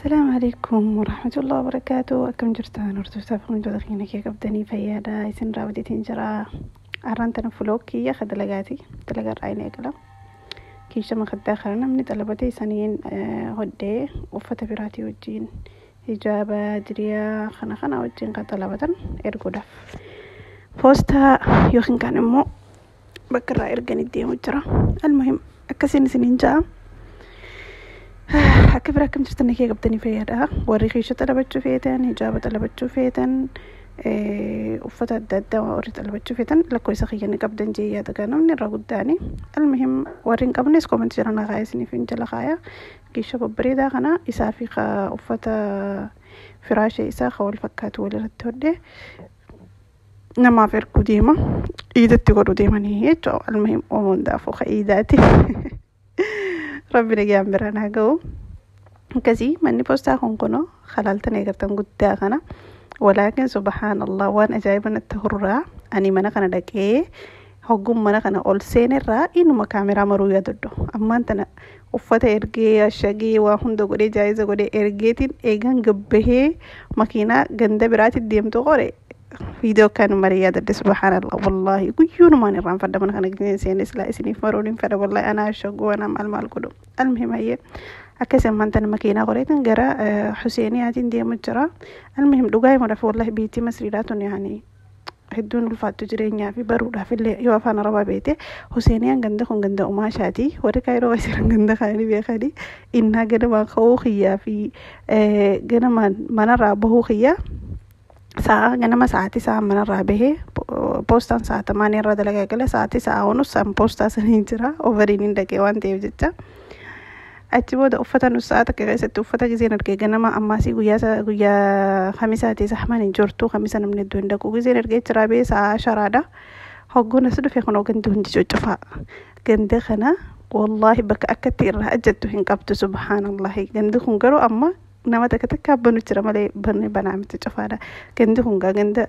Asalaamu calaykum waraxmatullahi wabarakaatu. Akkam jirtan, hordoftoota hordoftoota keenya kee qabdanii? Fayyaadha isin raawwateetiin jira. Har'aan tana vlog kiyya ka dalagaati, dalagarraa hin eegala. Kiisha makaddaa kana namni xalabate isaniin hodhee uffata biraatii wajjin, hijaaba, diriyaa kana kana wajjin kan xalabatan erguudhaaf poostaa yookiin kan immoo bakka irraa erganii deemu jira. Almuhim, akkasiin isiniin ja'a. Akka bira akkam jirtan, kee qabdanii? Fayyaadha. Warri kiisha xalabachuu feetan, hijaaba xalabachuu feetan, uffata adda addaa warri xalabachuu feetan, lakkoofsa kiyya ni qabdan jee yaada gaa namni irra guddaani. Almuhim, warri hin qabnes comment jala na kaaya, isiniif hin jala kaaya. Kiisha babbareedaa kana isaa fi uffata firaasha isaa ka wal fakkaatu walirratti hodhee namaaf erguu deema. Iidatti godhuu deemanii jechuudha. Almuhim, hundaafuu ka iidaati. Rabbi nagaan biraan haa ga'u. Akkasii manni poostaa kun kunoo halaaltan eegartan guddaa kana. Walaakin subhaanallah, waan ajaa'iba natti hurraa, ani mana kana dhaqee hogguun mana kana ol seenerraa inuma kaameraa maruu yaadadhu. Ammaan tana uffata ergee, ashagee, waa hunda godhee, jaayiza godhee ergeetiin eegan gabbahee makiinaa ganda biraatti deemtu qore viidiyoo kan marii yaadadde. Subhaanallah, wallaahi guyyuunumaan irraanfadha. Mana kana seenee silaa isiniif maruun hin fedha. Wallaahi anaa ashaguu, anaa maal maal godhu. Almuhim, hayyee, akkasii ammaan tana makiinaa qoreetiin gara Huseeniyaatiin deemu jira. Almuhim, dhugaa himuudhaaf, wallaahi biitti Masriidhaa tun yaani hedduun ulfaattu jireenyaa fi baruudhaaf illee yoo afaan Arabaa beete. Huseeniyaan ganda kun ganda umaashaati. Warri Kaayiroo jiran ganda kaanii beekanii. Innaa ganamaan ka'uu kiyyaa fi ganamaan manarraa bahuu kiyyaa, sa'a ganama sa'aatii sa'a manarraa bahee, poostaan sa'a tamaanii irraa dalagaa gala, sa'aatii sa'a onus san poostaa saniin jira, overiin hin dhaqee waan ta'eef jecha. Achi booda uffata nus sa'a takka keessatti uffata giseen argee ganama ammaasii guyyaa kamisaati, saxmaan hin jirtu, kamisa namni hedduu hin dhaqu. Giseen argee jira bee sa'a sharaadha. Hogguun as dhufe kunoo gandi hundi cuccufaa. Ganda kana wallaahi bakka akkatti irraa ajjattu hin qabdu, subhaanallahi. Gandi kun garuu amma nama takka takka banu jira malee banni banaa miti, cufaadha. Gandi kun gaa ganda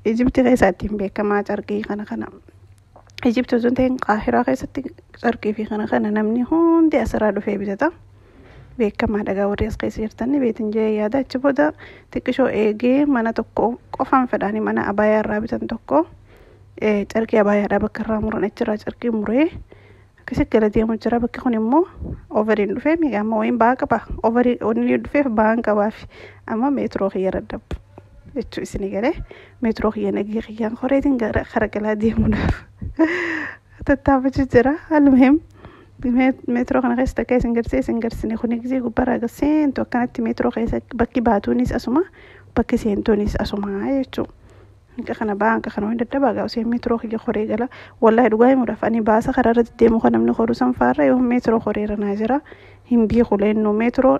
Ijiptii keessatti hin beekamaa carqii kana kana. Ijiptii osoo hin ta'in Qaahiraa keessatti carqii fi kana kana namni hundi asirraa dhufee bitata. Beekamaadha gaa, warri as keessa jirtan ni beekan jee yaada. Achi booda xiqqishoo eegee mana tokko qofaan fedhaanii mana abaayaa irraa bitan tokko, carqii abaayaadhaa bakka irraa muran, achirraa carqii muree akkasitti gara deemu jira. Bakki kun immoo overiin dhufee miidha amma wayiin ba'aa qaba. Overii wanni dhufeef ba'aan qabaafi amma meetiroo kiyya dadhabbu jechuu isinii galee, meetiroo kiyya nagee kiyyaan koreetiin gara kara galaa deemuudhaaf tattaafachuu jira. Almuhim, meetiroo kana keessa takka isin garsee isin garsine kuni gisee gubbaarraa gad seentu akkanatti meetiroo keessa bakki baatuunis asuma, bakki seentuunis asuma jechuudha. Hanqa kana ba'aa, hanqa kana waan dadhabaa gaa useen meetiroo kiyya koree gala. Wallaahi dhugaa himuudhaaf, ani baasa karaa irratti deemu kan namni koru san faarra yoo meetiroo koreera naa jira. Hin beeku leennu meetiroo,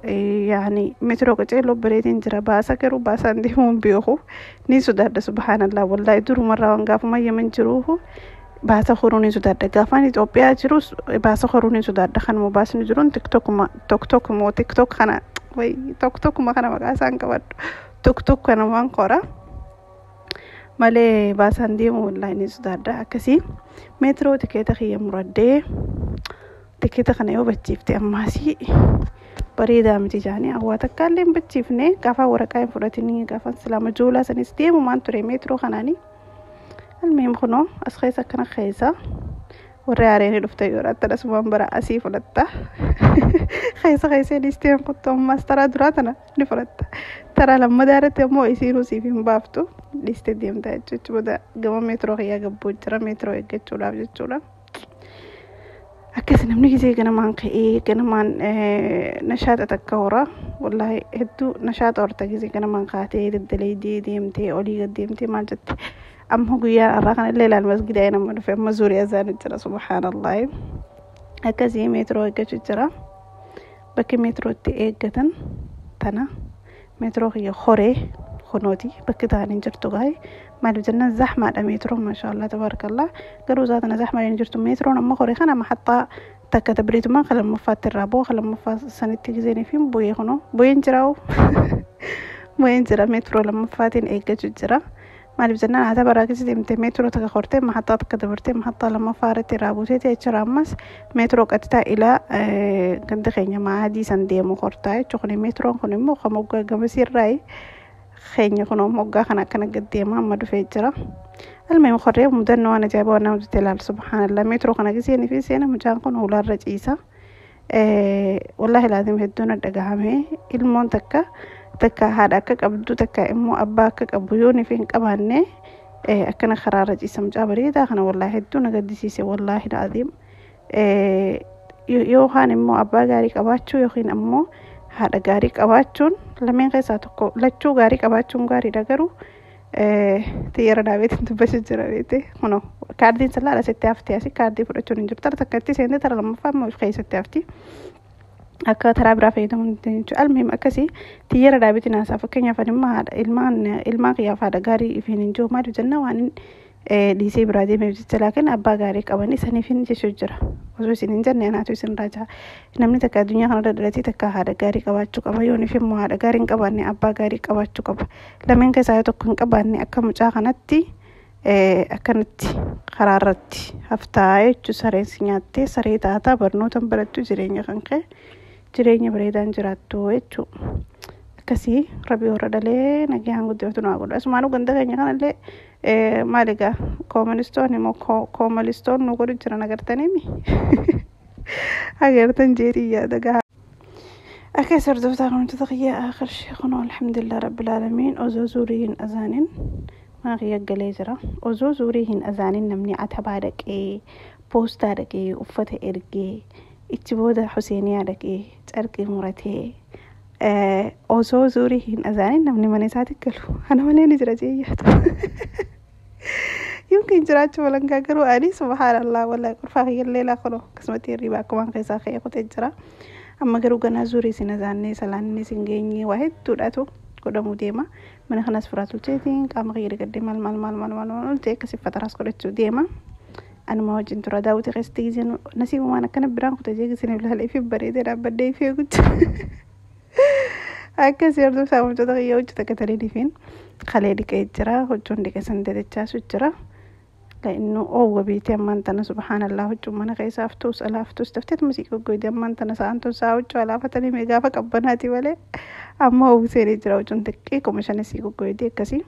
yaani meetiroo qaceeloo bareedeen jira, baasa garuu baasaan deemuu hin beeku. Ni sodaadha, subhaanallah. Wallaahi durumarraa waan gaafuma Yemen jiruufu baasa koruu ni sodaadha. Gaafaan Itoophiyaa jirus baasa koruu ni sodaadha. Kanuma baasni jiruun tiktokuma, toktokuma, tiktok kana wayi, toktokuma kana maqaa isaan qabadhu. Tuktuk kana waan kora. Malee baasaan deemu wallaahi ni sodaadha. Akkasii meetiroo tikeeta kiyya muradhee, tikeeta kana yoo bachiifte ammaasii bareedaa miti jaanii hawaa takka illee hin bachiifne. Gaafa waraqaa hin fudhatinii, gaafa silaama joolaa sanis deemumaan ture meetiroo kanaanii. Almuhim, kunoo as keessa akkana keessa warri haareen dhufte yoo raattan asumaan bara asii fudhatta. Keessa keessa dhiistee kottu, ammaas taraa duraa tana ni fudhatta. Taraa lammadaa irratti ammoo isiinuu siif hin baaftu, dhiistee deemta jechuudha. Booda gama meetiroo kiyyaa gabbuu jira meetiroo eeggachuudhaaf jechuudha. Akkas namni gisee ganamaan ka'ee ganamaan nashaata takka hora. Wallaahi hedduu nashaata horta gisee ganamaan kaatee daddaleedee deemtee olii gad deemtee maal jette. Amma guyyaa har'aa kana illee ilaal, masgidaa nama dhufe amma zuuriyaa isaanii jira, subhaanallahi. Akkasii meetiroo eeggachuu jira. Bakki meetiroo itti eeggatan tana. Meetiroo kiyya horee kunooti bakki ta'anii jirtu gaa'e. Maaliif jennaan zahmaadha meetiroon, maashaallah tabaarakallah, garuu isaa tana zahmaa hin jirtu. Meetiroon amma horee kana maxaxaa takka tabriitumaan kan lammaffaatti irraa bu'u, kan lammaffaa sanitti giseenii fi bu'ee kunoo bu'een jiraa'u, bu'een jira, meetiroo lammaffaatiin eeggachuu jira. Maaliif jennaan haata baraa keessa deemtee meetiroo takka kortee mahaxaa takka dabartee mahaxaa lammaffaa irratti irraa buuteeti jechuudha. Ammas meetiroo qaxxitaa ilaa ganda keenya maadii san deemu kortaa jechuudha. Kuni meetiroon kun immoo kan moggaa gamasiirraa keenya kun moggaa kana akkana gad deema amma dhufee jira. Almeem korree mudannoo waan ajaa'ibaa waan namatti ilaalu subhaanallah meetiroo kana giseenii fi seena mucaan kun hulaarra ciisa. Wallaahi laatiin hedduun dhagahame ilmoon takka takka haadha akka qabdu takka immoo abbaa akka qabu yoo niif hin qabaanne akkana karaarra ciisa mucaa bareedaa kana wallaahi hedduu na gaddisiise wallaahi laatiin. Yookaan immoo abbaa gaarii qabaachuu yookiin ammoo haadha gaarii qabaachuun lameen keessaa tokko lachuu gaarii qabaachuun gaariidha garuu xiyyaara dhaabeetiin dubbachuu jira beekte kunoo kaardiin salaa asitti hafte asii kaardii fudhachuun hin jiru tara takka itti seente tara lammaffaa immoo keessatti hafti. Akka taraa biraa fayyadamuu hin dandeenye jechuudha. Almuhim akkasii xiyyaara dhaabeetiin haasaa fakkeenyaaf ani immoo haadha ilmaan ilmaan kiyyaaf haadha gaarii ifiin hin jiru maaliif jenna waan dhiisee biraa deemeef jecha laakiin abbaa gaarii qaban isaniif hin jechuu jira. Osoo isin hin jenne anaatu isin raajaa. Namni takka addunyaa kanarra dhalatee takka haadha gaarii qabaachuu qaba. Yoo niif immoo haadha gaarii hin qabaanne abbaa gaarii qabaachuu qaba. Lameen keessaa yoo tokko hin qabaanne akka mucaa kanatti akkanatti karaarratti haftaa jechuu sareen si nyaattee saree taataa barnoota hin barattu jireenya kan ka'e jireenya bareedaan jiraattu jechuudha. Akkasii rabbi warra dhalee nagaan guddifatu naa godhu. Asumaanuu ganda keenya kanallee maal egaa kooministoon immoo koomalistoon nu godhu jiran agartaniimi. Agartan jeetii yaada gahaa. Akkas hordoftaa wantoota kiyya aakhir sheekuna alhamdulillah rabbil aalamiin osoo zuurii hin azaanin mana kiyya galee jira. Osoo zuurii hin azaanin namni atabaa dhaqee poostaa dhaqee uffata ergee ichi booda Huseeniyaa dhaqee carqii muratee osoo zuurii hin azaanin namni mana isaatti galu. Ana malee ni jira jee yaadu. Yookiin jiraachuu malangaa garuu ani subhaanallah wallahi qurfaa kiyyallee laakunoo akkasumatti hirriba akkumaan keessaa ka'ee kutee jira. Amma garuu ganaa zuurii isin azaannee salaanni isin geenyee waa hedduudhaatu godhamuu deema. Mana kanas firaa tolcheetiin qaama kiyya dhiqadhee maal maal maal maal maal maal ta'e akkasii fataraas godhachuu deema. Anuma wajjin tura daawwitii keessatti giseen nasiibumaan akkana biraan kutee jee giseen ilaalee fi bareedee dhaabbadhee fi eegucha. Akkasii hordofaa wantoota kiyya hojii takka tarii fiin kalee dhiqee jira huccuun dhiqe san dadachaasu jira. لأنه أوه بيتي أما أنت أنا سبحان الله هجو منا كيس أفتوس ألا أفتوس تفتت مسيك وجودي أما أنت أنا سأنتو ساوجو ألا فتني ميجافا كبناتي ولا أما هو سيري جرا وجون تكي كمشان سيكو وجودي كسي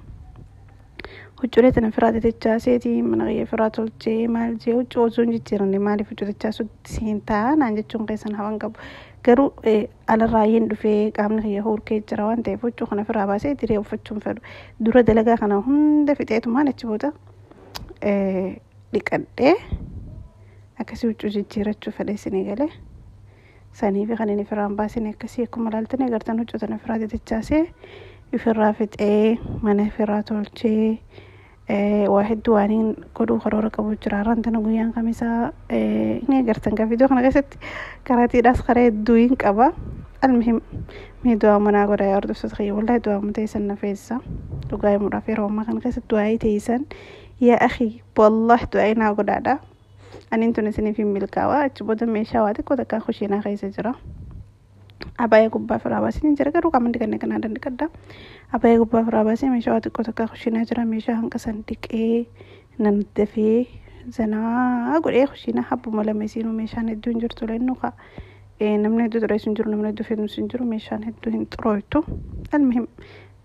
huccuulee tana firaa xixiqqaaseeti mana kiyya firaa tolchee maal jee huccuu osoo hin jijjiiranne maaliif huccuu xixiqqaasu seentaa naan jechuun keessan hawan qabu. Garuu alarraayyeen dhufee qaamni kiyya hurkee jira waan ta'eef huccuu kana firaa baasee diree uffachuun fedhu. Dura dalagaa kana hunda fixeetumaan achi booda dhiqadhee akkasii huccuu jijjiirachuu fedhe isinii galee. Sanii fi kan inni firaan baasine akkasii akkuma ilaaltanii agartan huccuu tana firaa xixiqqaasee ifirraa fixee mana firaa tolchee waa hedduu waan hin godhuu karoora qabu jira. Har'aan tana guyyaan kamisaa ni agartan kan viidiyoo kana keessatti karaatiidhaas karaa hedduu hin qaba. Almuhim mee du'aa manaa godhaa yaa hordoftoota kiyya wallahi du'aa ta'e san na feessa. Dhugaa himuudhaaf yeroo ammaa kana keessatti du'aa ta'e yaa akhi wallahi du'aa naa godhaadha. Aniin tun isiniif hin milkaa'aa achi booda meeshaa waa xiqqoo takka kushiinaa keessa jira. Abaayee gubbaa firaa baasee ni jira garuu qaama dhiqannee kanaa dandhiqadha. Abaayee gubbaa firaa baasee meeshaa waa xiqqoo takka kushiinaa jira meeshaa hanqa san dhiqee nan dafee zanaa godhee kushiinaa habbuma lama isiinuu meeshaan hedduu hin jirtu leennu kaa namni hedduu xureessu hin jiru namni hedduu fedhus hin jiru meeshaan hedduu hin xurooytu. Almuhim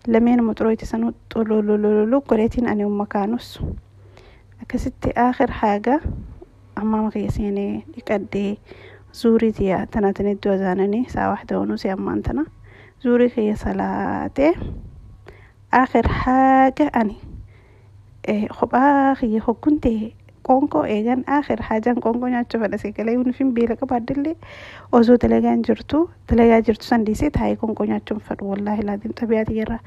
lameenuma xurooyti sanuu xululululu godheetiin ani umma kaanus akkasitti aakhir haaga ammaa kiyya seenee dhiqadhee zuurii tiyya tana tana iddoo azaananii saa waxda onuusi ammaan tana zuurii kiyya salaatee aakhir haaga ani kophaa kiyya hoggun ta'e qoonqoo eegan aakhir haajaan qoonqoo nyaachuu fedha seegalee hunifin beela qabaaddellee osoo dalagaan jirtu dalagaa jirtu san dhiisee taa'ee qoonqoo nyaachuun fedhu wallaahi laatiin xabiyaa tiyyarraa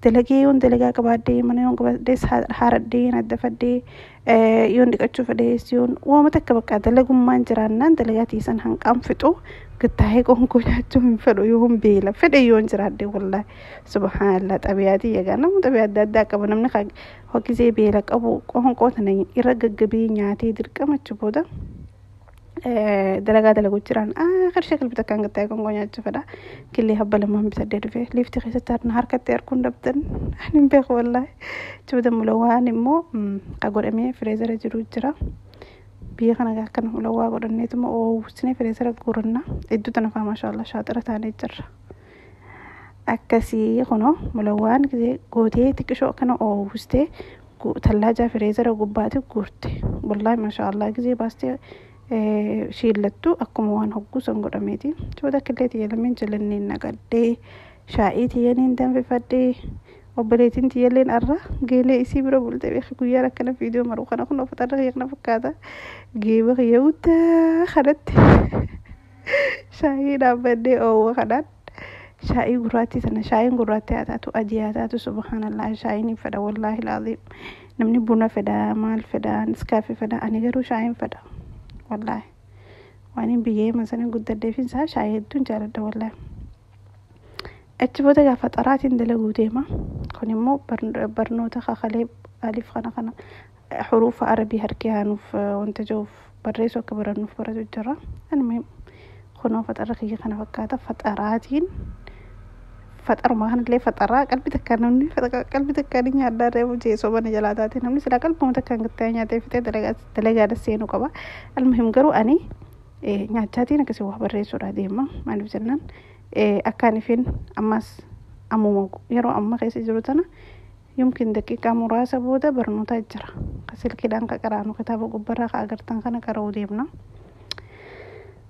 dalagee yoon dalagaa qabaaddee mana yoon qabaaddees haaradhee naddafadhee yoon dhiqachuu fedhees yoon waama takka bakka dalagummaan jiraannaan dalagaa tiisan hanqaan fixu taa'ee qoonqoo nyaachuu hin fedhu yoon beela fedhe yoon jiraadde wallaahi subhaanallah xabiyaa tiyya gaa namni xabiyaa adda addaa qaba namni hokkisee beela qabu qoonqoo tana irra gaggabee nyaatee dirqama achi booda Dalagaa dalaguu jiraan qarshii qalbii takkaan gatta'ee gongoo nyaachuu fedha. Killee habba lamaan bitadhee dhufe liiftii keessatti harna harkatti harkuun dhabdan ani hin beeku wallaahi. Achi booda mulawwaan immoo ka godhamee fireezara jiru jira. Biyya kana akkana mulawwaa godhanneetuma oowwusnee fireezara guuranna. Iddoo tana faa maashaallah shaaxira taanee jirra. Akkasii kunoo mulawwaan gootee xiqqishoo akkana oowwustee tallaajaa fireezara gubbaatti guurte. Wallaahi maashaallah gizee baastee shiillattu akkuma waan hogguu san godhameeti. Booda killee tiyya lameen jalanneen naqadhee shaa'ii tiyyaniin danfifadhee obboleettiin tiyyalleen arra geelee isii bira bultee beeki guyyaan akkana viidiyoo maru kana kun uffata kiyya kana fakkaata. Geeba kiyya guddaa kanatti shaayii dhaabbadhee oowwa kanaan shaayii gurraattii sana shaayiin gurraattii haa taatu adii haa taatu subhaanallah shaayiin hin fedha wallaahi laaziim. Namni buna fedha maal fedha niskaafii fedha ani garuu shaayiin fedha wallaahi. Waan hin biyya himan sana guddadheefin isaa shaayii hedduun jaaladha wallaahi. Achi booda gaafa xaraatiin dalaguu deema. Kun immoo barnoota kakalee alif kana kana xuruufa arabii harkee haanuuf wanta jiruuf barreessuu akka barannuuf baratu jira. Anuma kunoo faxarra kiyya kana fakkaata faxaraatiin faxaruma kanallee faxaraa qalbii takkaan namni qalbii takkaan hin nyaaddaa reefu jeesoo mana jalaa taate namni silaa qalbuma takkaan gattee nyaatee fixee dalagaadha seenuu qaba. Almuhim garuu ani nyaachaatiin akkasii waa barreessuudha deema maaliif jennaan akkaan ifin ammas ammuma yeroo amma keessa jiru tana yumkin daqiiqaa muraasa booda barnoota jira. Silkiidhaan ka qaraanu kitaaba gubbarraa ka agartan kana qara'uu deemna.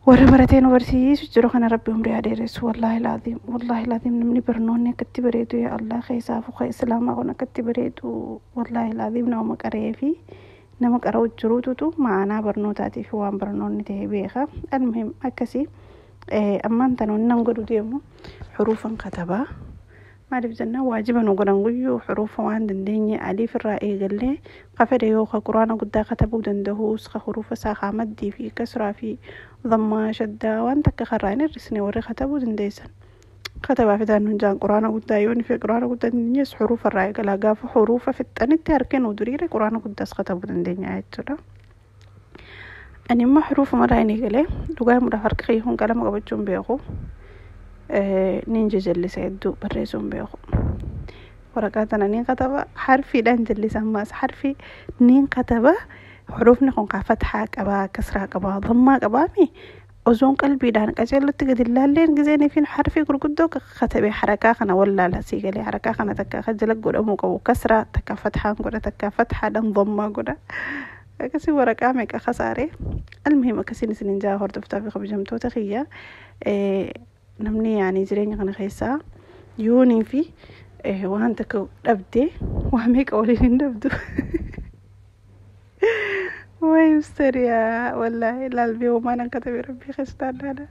Warra baratee nu barsiisu jiru kana rabbi umrii haa dheeressu wallaahi laaziim wallaahi laaziim namni barnoonni akkatti bareedu yaa Allah keessaafu ka islaamaa kun akkatti bareedu wallaahi laaziim nama qaree fi nama qara'u jiruututu ma'anaa barnootaatii fi waan barnoonni ta'e beeka. Almuhim akkasii ammaan tana wannan godhu deemu xuruufan katabaa. Maaliif jennaan waajiba nu godhan guyyuu xuruufa waan dandeenye aliif irraa eegallee ka fedhe yoo ka quraana guddaa katabuu danda'us ka xuruufa isaa ka maddii fi kasraa fi dhammaa shaddaa waan takka karraa hin hir'isne warri katabuu dandeessan. Katabaa fitaan nun jaan quraana guddaa yoo ni fi quraana guddaa dandeenyes xuruufa irraa eegalaa gaafa xuruufa fixxanitti harkinu duriire quraana guddaas katabuu dandeenya jechuudha. Ani immoo xuruufa maraa hin eegalee dhugaa himuudhaaf harka kiyya kun qalama qabachuu hin beeku. Nin jajallisa hedduu barreessuu hin beeku. Waraqaa tana nin kataba harfiidhaan jallisa ammaas harfi nin kataba xuruufni kun kaa fatxaa qabaa kasraa qabaa dhammaa qabaami osoon qalbiidhaan qaceellotti gadi ilaalleen gizeen ifin harfii gurguddoo katabee harakaa kana wallaala sii galee harakaa kana takka ka jala godhamuu qabu kasraa takka fatxaan godha takka fatxaadhaan dhammaa godha. Akkasii waraqaa meeqa kasaaree almuhim akkasiin isinin jaa hordoftaa fi kabajamtoota kiyya namni yaani jireenya kana keessaa yoonii fi waan takka dhabdee waa meeqa waliin hin dhabdu. Way mustariyaa wallaahi laalbee homaan an katabee rabbii keessa taannaadha.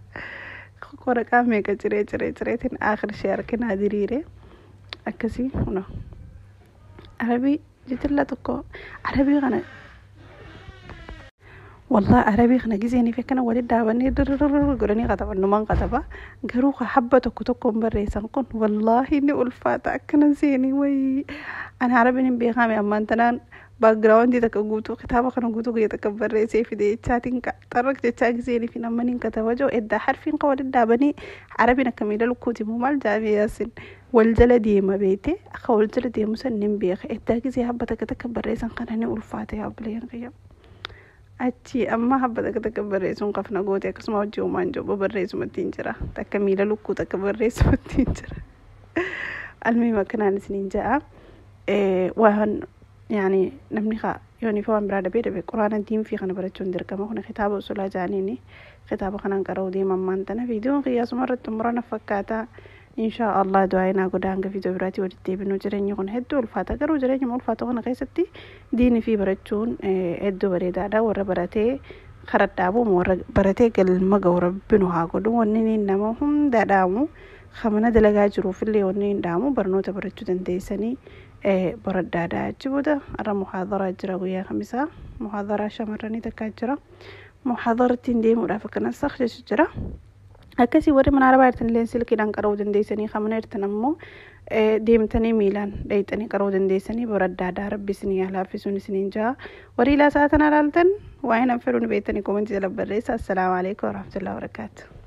Waraqaa meeqa ciree ciree cireetiin aakhir ishee harkinaa diriire akkasii kunoo arabii jitilla tokko arabii kana والله عربي خنا جزيني في كنا ولد دابني قرني قطبا نمان قطبا قروخ حبة توك توك بريسان قن والله إني ألفاتا كنا زيني وي أنا عربي نبي خامي أما أنتنا باكجراوندي تك قوتو كتابة خنا قوتو قيتا كبريسي في دي تشاتين ترك تشاك زيني في نمانين كتبجو إدا حرفين قولد دابني عربي نكمل لكوتي مو جامي ياسين والجلدي ما بيتي أخو الجلدي مسنن بيخ إدا جزي حبة تك تك بريسان قناني ألفاتا يا بلين غياب Achi amma habba takka takka barreessuun qafna goote akkasuma hojii uumaan jiru barreessumatti hin jira. Takka miila lukkuu takka barreessumatti hin jira. Almuhim akkanaan isiniin ja'a. Waan yaani namni haa yoon ifa waan biraa dhabee dhabe quraana diinfii kana barachuun dirqama kun kitaaba usulaa jaaniini kitaaba kanaan qara'uu deema ammaan tana viidiyoon qiyyaasuma irratti xumurana fakkaata. Inshaa Allah du'aa godhaa hanga viidiyoo biraatii walitti deebinuu jireenyi kun hedduu ulfaata garuu jireenya ulfaata kana keessatti diinii fi barachuun hedduu bareedaadha warra baratee karaa dhaabu warra baratee galma ga'u rabbi nu haa godhu wanni nama hunda dhaamu kamana dalagaa jiruufillee wanni hin dhaamu barnoota barachuu dandeessanii baradhaadha achi booda har'a muhaadaraa jira guyyaa kamisaa muhaadaraa shamarranii takkaa jira muhaadarattiin deemuudhaaf akkana sakhshisu jira. Akkasii warri mana arabaa jirtan illee silkiidhaan qara'uu dandeessanii, kan mana jirtan ammoo deemtanii miilaan dhayxanii qara'uu dandeessanii. Baraddaadhaa, rabbi isinii haa laaffisuun isiniin jaha. Warri ilaa sa'a tanaa ilaaltan waa'ee nan fedhuun beektanii koomentii jala barreessa. Assalaamu alaikum warahmatullahi wabarakaatu.